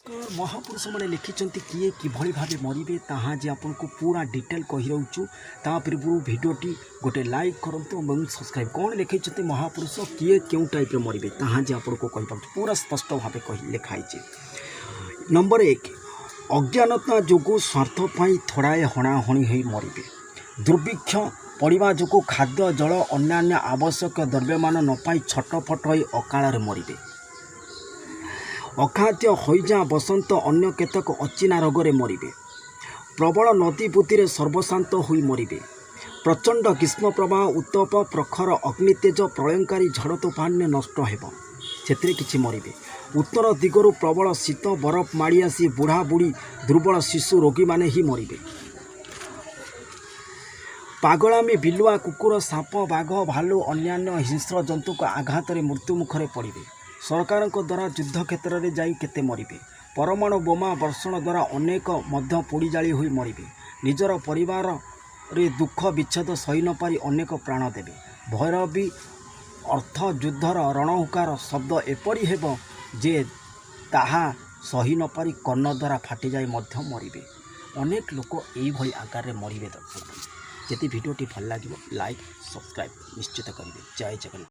ମହାପୁରୁଷମାନେ ଲେଖିଛନ୍ତି, କିଏ କିଭଳି ଭାବେ ମରିବେ, ତାହା ଆଜି ଆପଣଙ୍କୁ ପୁରା ଡିଟେଲ୍ କହି ରହୁଛୁ। ତା ପୂର୍ବରୁ ଭିଡ଼ିଓଟି ଗୋଟେ ଲାଇକ୍ କରନ୍ତୁ ଏବଂ ସବସ୍କ୍ରାଇବ୍। କ'ଣ ଲେଖିଛନ୍ତି ମହାପୁରୁଷ, କିଏ କେଉଁ ଟାଇପ୍ରେ ମରିବେ, ତାହା ଆଜି ଆପଣଙ୍କୁ କହିପାରୁଛୁ। ପୁରା ସ୍ପଷ୍ଟ ଭାବେ କହି ଲେଖା ହେଇଛି। ନମ୍ବର 1, ଅଜ୍ଞାନତା ଯୋଗୁଁ ସ୍ୱାର୍ଥ ପାଇଁ ଥୋଡ଼ାଏ ହଣାହଣି ହୋଇ ମରିବେ। ଦୁର୍ଭିକ୍ଷ ପଡ଼ିବା ଯୋଗୁଁ ଖାଦ୍ୟ, ଜଳ, ଅନ୍ୟାନ୍ୟ ଆବଶ୍ୟକ ଦ୍ରବ୍ୟମାନ ନ ପାଇ ଛଟପଟ ହୋଇ ଅକାଳରେ ମରିବେ। ଅଖାଦ୍ୟ, ହଇଜା, ବସନ୍ତ, ଅନ୍ୟ କେତେକ ଅଚିହ୍ନା ରୋଗରେ ମରିବେ। ପ୍ରବଳ ନଦୀ ବୁଦ୍ଧିରେ ସର୍ବସ୍ୱାନ୍ତ ହୋଇ ମରିବେ। ପ୍ରଚଣ୍ଡ ଗ୍ରୀଷ୍ମ ପ୍ରବାହ, ଉତ୍ତପ, ପ୍ରଖର ଅଗ୍ନିତେଜ, ପ୍ରଳୟଙ୍କାରୀ ଝଡ଼ ତୋଫାନରେ ନଷ୍ଟ ହେବ, ସେଥିରେ କିଛି ମରିବେ। ଉତ୍ତର ଦିଗରୁ ପ୍ରବଳ ଶୀତ, ବରଫ ମାଡ଼ି ଆସି ବୁଢ଼ା ବୁଢ଼ୀ, ଦୁର୍ବଳ ଶିଶୁ, ରୋଗୀମାନେ ହିଁ ମରିବେ। ପାଗଳାମି, ବିଲୁଆ, କୁକୁର, ସାପ, ବାଘ, ଭାଲୁ, ଅନ୍ୟାନ୍ୟ ହିଂସ୍ର ଜନ୍ତୁଙ୍କ ଆଘାତରେ ମୃତ୍ୟୁ ମୁଖରେ ପଡ଼ିବେ। ସରକାରଙ୍କ ଦ୍ୱାରା ଯୁଦ୍ଧ କ୍ଷେତ୍ରରେ ଯାଇ କେତେ ମରିବେ। ପରମାଣୁ ବୋମା ବର୍ଷଣ ଦ୍ୱାରା ଅନେକ ମଧ୍ୟ ପୋଡ଼ି ଜାଳି ହୋଇ ମରିବେ। ନିଜର ପରିବାରରେ ଦୁଃଖ ବିଚ୍ଛେଦ ସହି ନପାରି ଅନେକ ପ୍ରାଣ ଦେବେ। ଭୈରବୀ ଅର୍ଥ ଯୁଦ୍ଧର ରଣହୁଙ୍କାର ଶବ୍ଦ ଏପରି ହେବ ଯେ ତାହା ସହି ନପାରି କର୍ଣ୍ଣ ଦ୍ୱାରା ଫାଟିଯାଇ ମଧ୍ୟ ମରିବେ। ଅନେକ ଲୋକ ଏଇଭଳି ଆକାରରେ ମରିବେ। ଦର୍ଶକ, ଯଦି ଭିଡ଼ିଓଟି ଭଲ ଲାଗିବ, ଲାଇକ୍, ସବସ୍କ୍ରାଇବ୍ ନିଶ୍ଚିତ କରିବେ। ଜୟ ଜଗନ୍ନାଥ।